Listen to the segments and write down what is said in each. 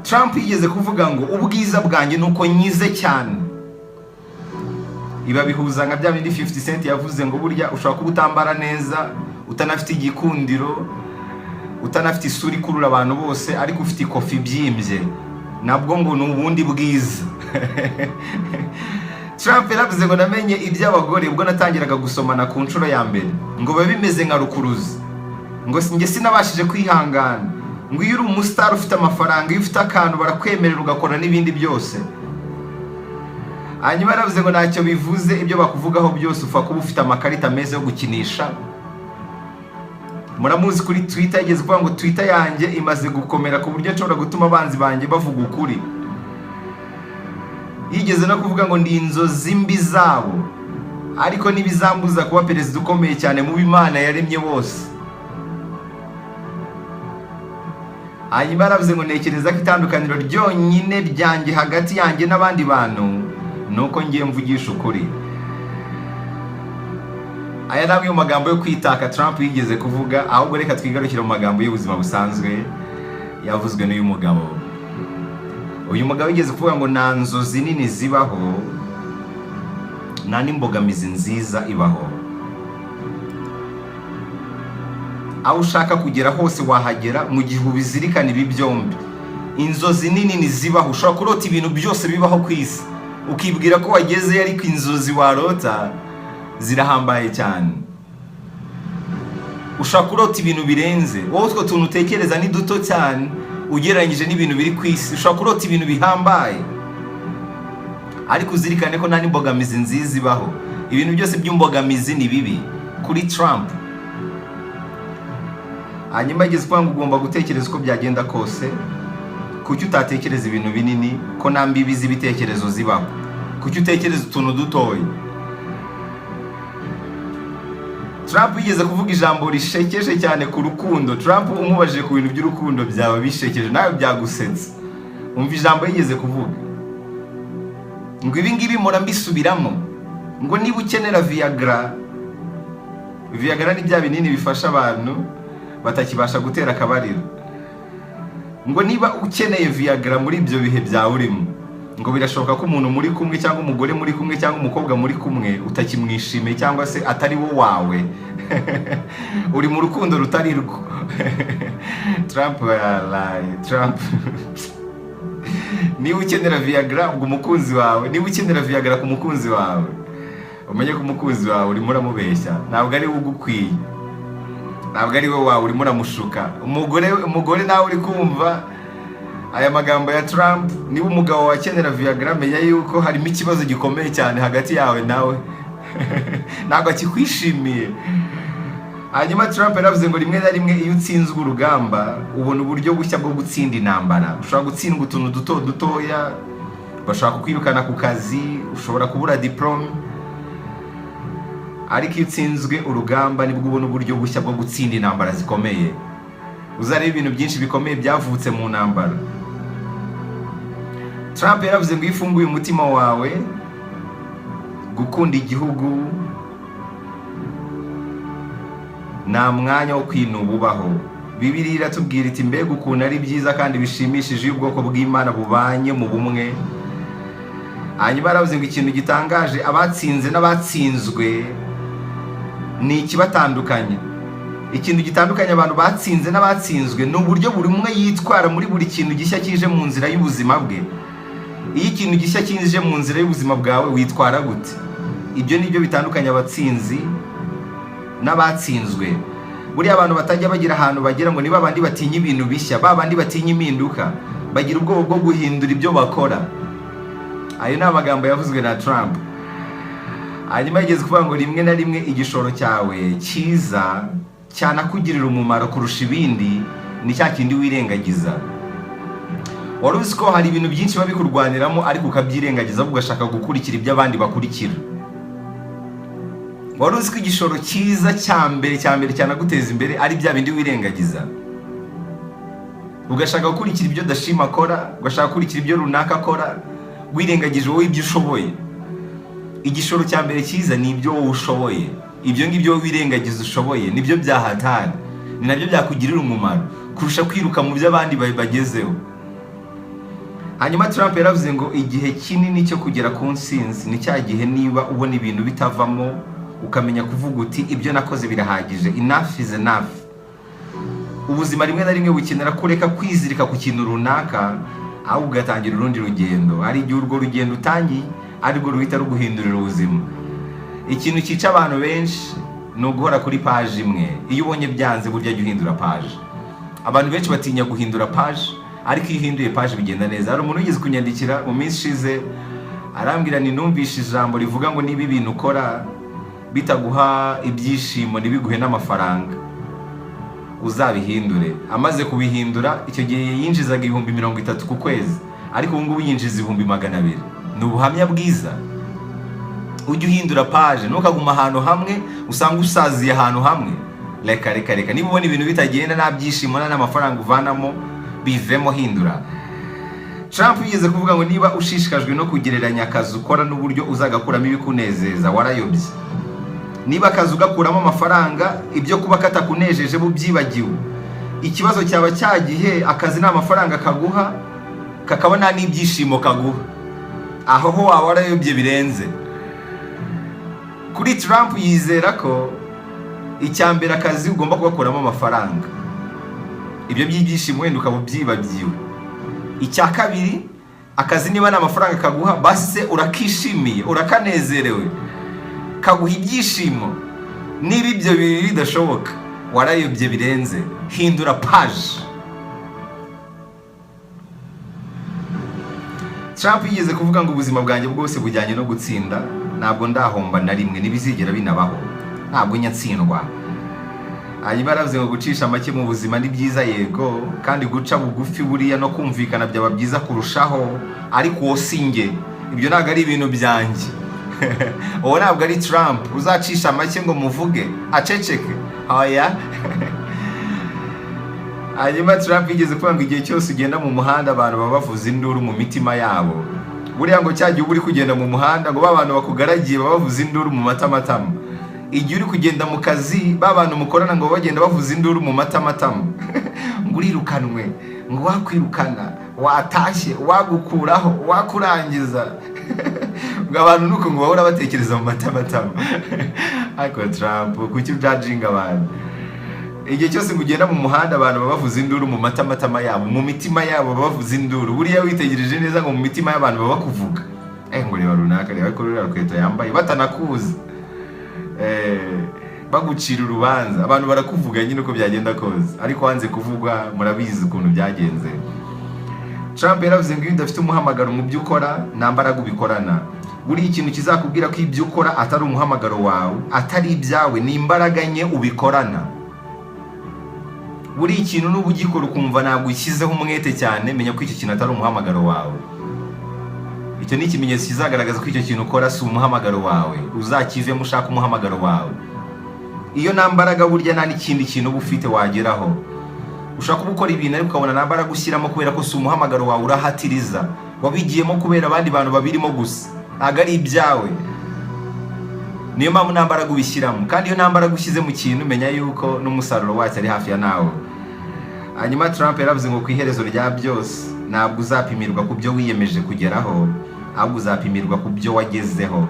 Trump yigeze kuvuga ngo ubwiza bwanjye ni uko nyize cyane. Iba bihuza nka bya bindi 50 Cent yavuze ngo burya ushobora kuba utambara neza, utanafite igikundiro, utanafite isura ikurura abantu bose, ariko ufite ikofi ibyimbye, nabwo ngo ni ubundi bwiza. Trump yaravuze ngo namenye iby'abagore ubwo natangiraga gusomana ku nshuro ya mbere, ngo biba bimeze nka rukuruzi, ngo njye sinabashije kwihangana, ngo iyo uri umusitari ufite amafaranga, iyo ufite akantu, barakwemerera ugakora n'ibindi byose. Hanyuma yaravuze ngo ntacyo bivuze ibyo bakuvugaho byose, upfa kuba ufite amakarita meza yo gukinisha. Muramuzi kuri Twitter, yigeze kuvuga ngo Twitter yanjye imaze gukomera ku buryo nshobora gutuma abanzi banjye bavuga ukuri. Yigeze no kuvuga ngo ndi inzozi mbi zabo, ariko ntibizambuza kuba perezida ukomeye cyane mu Imana yaremye bose. Hanyuma yaravuze ngo ntekereza ko itandukaniro ryonyine ryanjye hagati yanjye n'abandi bantu ni uko ngiye mvugisha ukuri. Aya ni amwe mu magambo yo kwitaka Trump yigeze kuvuga. Ahubwo reka twigarukire mu magambo y'ubuzima busanzwe yavuzwe n'uyu mugabo. Uyu mugabo yigeze kuvuga ngo nta nzozi nini zibaho, nta n'imbogamizi nziza ibaho. Aho ushaka kugera hose wahagera mu gihe ubizirikana ibi byombi. Inzozi nini ntizibaho. Ushobora kurota ibintu byose bibaho ku isi, ukibwira ko wagezeyo, ariko inzozi warota zirahambaye cyane. Ushobora kurota ibintu birenze wowe, utwo tuntu utekereza ni duto cyane ugereranyije n'ibintu biri ku isi. Ushobora kurota ibintu bihambaye, ariko uzirikane ko nta n'imbogamizi nziza ibaho. Ibintu byose by'imbogamizi ni bibi kuri Trump. Hanyuma yigeze kuvuga ngo ugomba gutekereza uko byagenda kose. Kuki utatekereza ibintu binini, ko nta mbibi z'ibitekerezo zibaho? Kuki utekereza utuntu dutoya? Trump yigeze kuvuga ijambo rishekeje cyane ku rukundo. Trump umubajije ku bintu by'urukundo byaba bishekeje, nawe byagusetsa. Umva ijambo yigeze kuvuga ngo ibi ngibi mpora mbisubiramo, ngo niba ukenera Viagra, Viagra ni bya binini bifasha abantu batakibasha gutera akabariro, ngo niba ukeneye Viagra muri ibyo bihe byawe urimo, ngo birashoboka ko umuntu muri kumwe, cyangwa umugore muri kumwe, cyangwa umukobwa muri kumwe utakimwishimiye, cyangwa se atari wo wawe, uri mu rukundo rutari rwo. Trump yaraye. Trump, niba ukenera Viagra, ubwo umukunzi wawe, niba ukenera Viagra ku mukunzi wawe, umenye ko umukunzi wawe urimo uramubeshya, ntabwo ari we ugukwiye, ntabwo ari we wawe, urimo uramushuka. Umugore nawe uri kumva aya magambo ya Trump, niba umugabo wakenera Viagra, menya yuko harimo ikibazo gikomeye cyane hagati yawe nawe, ntabwo akikwishimiye. Hanyuma Trump yaravuze ngo rimwe na rimwe iyo utsinzwe urugamba, ubona uburyo bushya bwo gutsinda intambara. Ushobora gutsindwa utuntu duto dutoya, bashobora kukwirukana ku kazi, ushobora kubura diplôme, ariko iyo utsinzwe urugamba nibwo ubona uburyo bushya bwo gutsinda intambara zikomeye. Uzareba ibintu byinshi bikomeye byavutse mu ntambara. Trump yaravuze ngo iyo ufunguye umutima wawe gukunda igihugu, nta mwanya wo kwinuba ubaho. Bibiliya iratubwira iti mbega ukuntu ari byiza kandi bishimishije iyo ubwoko bw'Imana bubanye mu bumwe. Hanyuma yaravuze ngo ikintu gitangaje, abatsinze n'abatsinzwe ni ikibatandukanya. Ikintu gitandukanye abantu batsinze n'abatsinzwe ni uburyo buri umwe yitwara muri buri kintu gishya kije mu nzira y'ubuzima bwe. Iyo ikintu gishya kije mu nzira y'ubuzima bwawe, witwara gute? Ibyo ni byo bitandukanya abatsinzi n'abatsinzwe. Buriya abantu batajya bagira ahantu bagera ngo ni babandi batinya ibintu bishya, babandi batinya impinduka, bagira ubwoba bwo guhindura ibyo bakora. Ayo ni amagambo yavuzwe na Trump. Hanyuma yigeze kuvuga ngo rimwe na rimwe igishoro cyawe cyiza cyanakugirira umumaro kurusha ibindi ni cya kindi wirengagiza. Wari uzi ko hari ibintu byinshi biba bikurwaniramo, ariko ukabyirengagiza, ahubwo ugashaka gukurikira ibyo abandi bakurikira? Wari uzi ko igishoro cyiza cya mbere cya mbere cyanaguteza imbere ari bya bindi wirengagiza, ugashaka gukurikira ibyo Dashima akora, ugashaka gukurikira ibyo runaka akora, wirengagije wowe ibyo ushoboye? Igishoro cya mbere cyiza ni ibyo wowe ushoboye. Ibyo ngibyo wowe wirengagiza ushoboye nibyo byahatari, ni nabyo byakugirira umumaro kurusha kwiruka mu byo abandi bagezeho. Hanyuma Trump yaravuze ngo igihe kinini cyo kugera ku nsinzi ni cya gihe niba ubona ibintu bitavamo, ukamenya kuvuga uti: "Ibyo nakoze birahagije, enough is enough." Ubuzima rimwe na rimwe bukenera kureka kwizirika ku kintu runaka, ahubwo ugatangira urundi rugendo. Hari igihe urwo rugendo utangiye arirwo ruhita ruguhindurira ubuzima. Ikintu cyica abantu benshi ni uguhora kuri paji imwe. Iyo ubonye byanze, burya jya uhindura paji. Abantu benshi batinya guhindura paji, ariko iyo uhinduye paji bigenda neza. Hari umuntu wigeze kunyandikira mu minsi ishize, arambwira ni numvishe ijambo rivuga ngo niba ibintu ukora bitaguha ibyishimo, ntibiguhe n'amafaranga, uzabihindure. Amaze kubihindura, icyo gihe yinjizaga 30,000 ku kwezi, ariko ubu ngubu yinjiza 200,000. Ni ubuhamya bwiza. Ujye uhindura paje, ntukaguma ahantu hamwe usanga usaziye ahantu hamwe. Reka, reka, reka. Niba ubona ibintu bitagenda, nta byishimo, nta n'amafaranga uvanamo, bivemo, hindura. Trump yigeze kuvuga ngo niba ushishikajwe no kugereranya akazi ukora n'uburyo uzagakuramo ibikunezeza, warayobye. Niba akazi ugakuramo amafaranga, ibyo kuba katakunejeje bubyibagiwe. Ikibazo cyaba cyagihe akazi nta mafaranga kaguha, kakaba nta n'ibyishimo kaguha, aho ho waba warayobye birenze. Kuri Trump, yizera ko icya mbere akazi ugomba kugakuramo amafaranga, ibyo by'ibyishimo wenda ukaba ubyibagiwe. Icya kabiri, akazi niba nta mafaranga kaguha, basi se urakishimiye, urakanezerewe, kaguha ibyishimo? Niba ibyo bibiri bidashoboka, warayobye birenze, hindura paji. Trump yigeze kuvuga ngo ubuzima bwanjye bwose bujyanye no gutsinda, ntabwo ndahomba na rimwe, ntibizigera binabaho, ntabwo nyatsindwa. Hanyuma yaravuze ngo gucisha make mu buzima ni byiza, yego, kandi guca bugufi buriya no kumvikana byaba byiza kurushaho, ariko uwo si njye, ibyo ntabwo ari ibintu byanjye. Uwo ntabwo ari Trump uzacisha make ngo muvuge aceceke, oya. Hanyuma Trump yigeze kuvuga ngo igihe cyose ugenda mu muhanda, abantu baba bavuza induru mu mitima yabo. Buriya ngo cya gihe uba uri kugenda mu muhanda, ngo ba bantu bakugaragiye baba bavuza induru mu matamatama. Igihe uri kugenda mu kazi, ba bantu mukorana ngo bagenda bavuza induru mu matamatama, ngo urirukanwe, ngo wakwirukana, watashye, wagukuraho, wakurangiza, ngo abantu nuko ngo bahora batekereza mu matamatama. Ariko Trump, kuki ujudginga abantu? Igihe cyose ngo ugenda mu muhanda, abantu baba bavuza induru mu matamatama yabo, mu mitima yabo baba bavuza induru. Buriya witegereje neza, ngo mu mitima y'abantu baba bakuvuga, ngo reba runaka, reba ko ruriya rukweto yambaye, batanakuzi, bagucira urubanza. Abantu barakuvuga nyine uko byagenda kose, ariko wanze kuvugwa, murabizi ukuntu byagenze. Trump yaravuze ngo iyo udafite umuhamagaro mu byo ukora, nta mbaraga ubikorana. Buriya ikintu kizakubwira ko ibyo ukora atari umuhamagaro wawe, atari ibyawe, ni imbaraga nke ubikorana. Buriya ikintu nuba ugikora ukumva ntabwo ushyizeho umwete cyane, menya ko icyo kintu atari umuhamagaro wawe. Icyo ni ikimenyetso kizagaragaza ko icyo kintu ukora si umuhamagaro wawe, uzakivemo ushaka umuhamagaro wawe. Iyo nta mbaraga, burya nta n'ikindi kintu uba ufite wageraho. Ushobora kuba ukora ibintu ariko ukabona nta mbaraga ushyiramo kubera ko si umuhamagaro wawe, urahatiriza, wabigiyemo kubera abandi bantu babirimo gusa, ntabwo ari ibyawe. Niyo mpamvu nta mbaraga ubishyiramo. Kandi iyo nta mbaraga ushyize mu kintu, menya yuko n'umusaruro wacyo ari hafi ya nawe. Hanyuma Trump yaravuze ngo ku iherezo rya byose, ntabwo uzapimirwa ku byo wiyemeje kugeraho, ahubwo uzapimirwa ku byo wagezeho.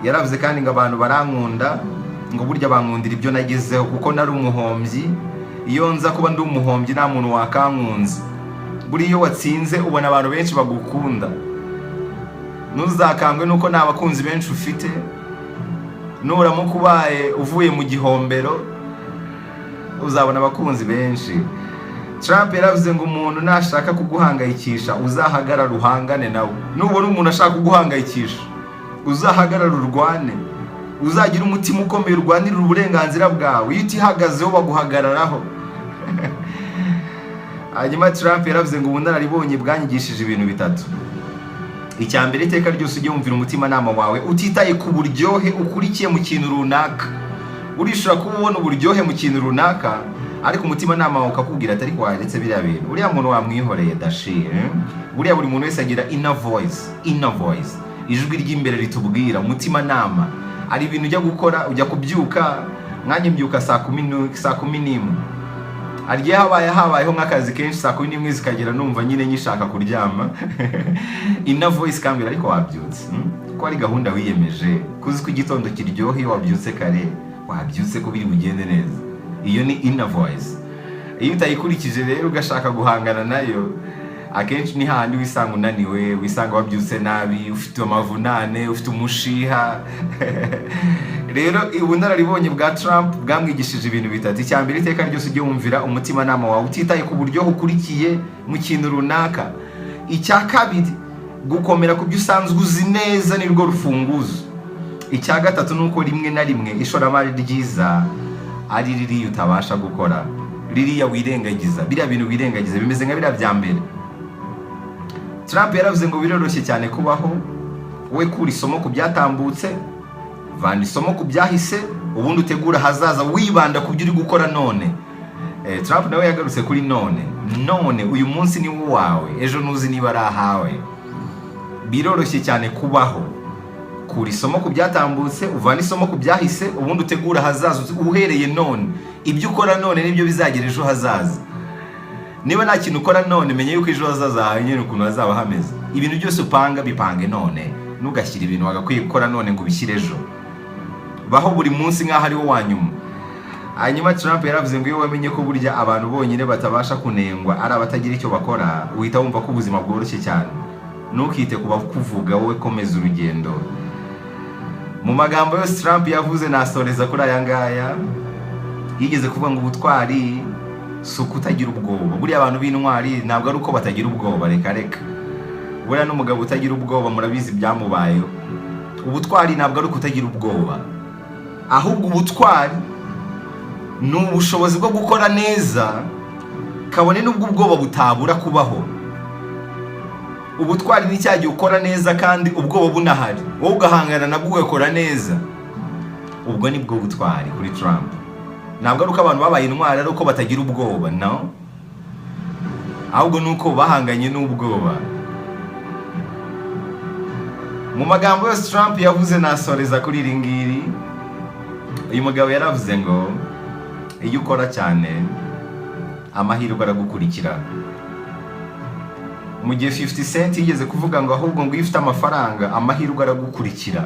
Yaravuze kandi ngo abantu barankunda, ngo burya bankundira ibyo nagezeho, kuko nari umuhombyi. Iyo nza kuba ndi umuhombyi, nta muntu wakankunze. Buriya iyo watsinze, ubona abantu benshi bagukunda. Ntuzakangwe nuko nta bakunzi benshi ufite. Nuramuka ubaye uvuye mu gihombero, uzabona abakunzi benshi. Trump yaravuze ngo umuntu nashaka kuguhangayikisha, uzahagarara uhangane nawe. Nubona umuntu ashaka kuguhangayikisha, uzahagarara urwane, uzagira umutima ukomeye, urwanirira uburenganzira bwawe. Iyo utihagazeho, baguhagararaho. Hanyuma Trump yaravuze ngo ubunararibonye bwanyigishije ibintu bitatu. Icya mbere, iteka ryose ujye wumvira umutimanama wawe, utitaye ku buryohe ukurikiye mu kintu runaka. Urishobora kuba ubona uburyohe mu kintu runaka, ariko umutimanama wawe ukakubwira ati: "Ariko waretse biriya bintu, uriya muntu wamwihoreye dashi, eh?" Buriya buri muntu wese agira inner voice, inner voice, ijwi ry'imbere ritubwira, umutimanama. Hari ibintu ujya gukora, ujya kubyuka, nkanjye mbyuka 11, 11. Hari habayeho nk'akazi kenshi, saa 11 zikagera numva nyine nyishaka kuryama, inner voice ikambwira: "Ariko wabyutse, Ko ari gahunda wiyemeje, kuzi ko igitondo kiryoha iyo wabyutse kare, wabyutse ko biri bugende neza." Iyo ni inner voice. Iyo utayikurikije rero, ugashaka guhangana nayo, akenshi ni hahandi wisanga unaniwe, wisanga wabyutse nabi, ufite amavunane, ufite umushiha. Rero ubunararibonye bwa Trump bwamwigishije ibintu bitatu. Icya mbere, iteka ryose ujye wumvira umutimanama wawe, utitaye ku buryo ukurikiye mu kintu runaka. Icya kabiri, gukomera ku byo usanzwe uzi neza ni rwo rufunguzo. Icya gatatu ni uko rimwe na rimwe ishoramari ryiza ari ririya utabasha gukora, ririya wirengagiza, biriya bintu wirengagiza bimeze nka biriya bya mbere. Trump yaravuze ngo biroroshye cyane kubaho. Wowe kura isomo ku byatambutse, vana isomo ku byahise, ubundi utegura ahazaza wibanda ku byo uri gukora none. Trump nawe yagarutse kuri none. None uyu munsi ni wo wawe, ejo ntuzi niba ari ahawe. Biroroshye cyane kubaho. Kura isomo ku byatambutse, uvane isomo ku byahise, ubundi utegura ahazaza uhereye none. Ibyo ukora none nibyo bizagera ejo hazaza. Niba nta kintu ukora none, menya yuko ejo hazaza hawe nyine ukuntu hazaba hameze. Ibintu byose upanga, bipange none. Ntugashyire ibintu wagakwiye gukora none ngo ubishyire ejo. Baho buri munsi nk'aho ari wo wa nyuma. Hanyuma Trump yaravuze ngo iyo wamenye ko burya abantu bonyine batabasha kunengwa ari abatagira icyo bakora, uhita wumva ko ubuzima bworoshye cyane. Ntukite ku bakuvuga, wowe komeza urugendo. Mu magambo yose Trump yavuze, nasoreza kuri aya ngaya. Yigeze kuvuga ngo ubutwari si ukutagira ubwoba. Buriya abantu b'intwari ntabwo ari uko batagira ubwoba, reka reka. Buriya n'umugabo utagira ubwoba murabizi byamubayeho. Ubutwari ntabwo ari ukutagira ubwoba, ahubwo ubutwari ni ubushobozi bwo gukora neza kabone n'ubwo ubwoba butabura kubaho. Ubutwari ni cya gihe ukora neza kandi ubwoba bunahari, wowe ugahangana nabwo ugakora neza. Ubwo ni bwo butwari kuri Trump. Ntabwo ari uko abantu babaye intwari ari uko batagira ubwoba, no, ahubwo ni uko bahanganye n'ubwoba. Mu magambo yose Trump yavuze, nasoreza kuri iri ngiri. Uyu mugabo yaravuze ngo iyo ukora cyane, amahirwe aragukurikira. Mu gihe 50 Cent yigeze kuvuga ngo ahubwo ngo iyo ufite amafaranga, amahirwe aragukurikira.